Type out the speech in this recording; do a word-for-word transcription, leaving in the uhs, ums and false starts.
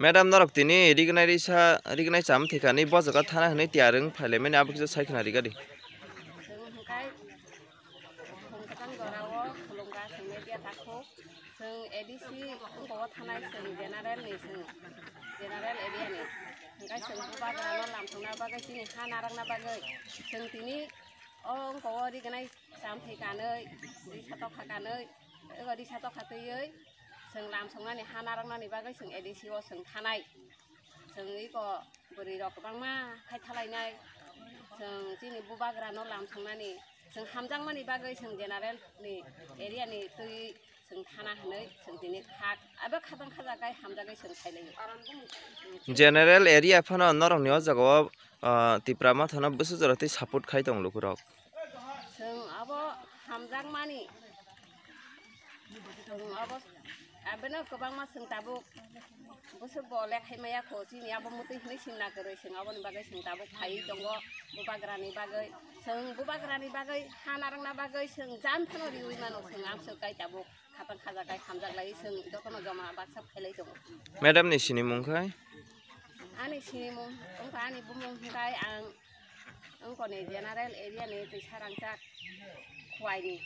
Madam, norok tini rignai risa, rignai cham thikani bo jaga thana hwnwi tiyar wng phailaimani, abo kisa sai khna rigadi. Chwng hwnkhe Khumkajang jorao khulumkha chwng media takhuk. Chwng A D C wngkha o thanai, chwng general ni, chwng general area ni. Hwnkhe chwng bubagrano lamsongna bagwi, chini ha narwkna bagwi chwng tini o wngkha o rignai cham thwi kanwi, risa tokha kanwi, ego risa tokha twiwi chwng lamsongnani ha narwknani bagwi chwng A D C o chwng thanai. Chwng iko bwrwi rok kwbangma khai thalainai. Chwng chini bubagrano lamsongnani, chwng hamjakmani bagwi chwng general ni area ni twi chwng thana hwnwi chwng tini khak, abo khatang khajakai hamjagwi chwng khailaio. General area phano norokni o jagao, ah, Tipra Mothano bwswk jora tei support khai tongo lukurok. Chwng abo hamjakmani, chwng abo, abono kwbangma chwng tabuk bwswk bo lekhai maya kho, chini abo mwtwi hwnwi sinna kwrwi, chwng aboni bagwi chwng tabuk phaiwi tongo, bubagrani bagwi. Chwng bubagrani bagwi ha narwkna bagwi chwng jan phano riwi mano, chwng amswk kai tabuk khatang khajakai hamjaklai chwng jotono joma baksa phailai tongo. Madam ni sinimung khai? Ani sinimung wngkha, ani bumung hwnkhe ang wngkha ni general area ni Twisa Rangchak Khowai ni.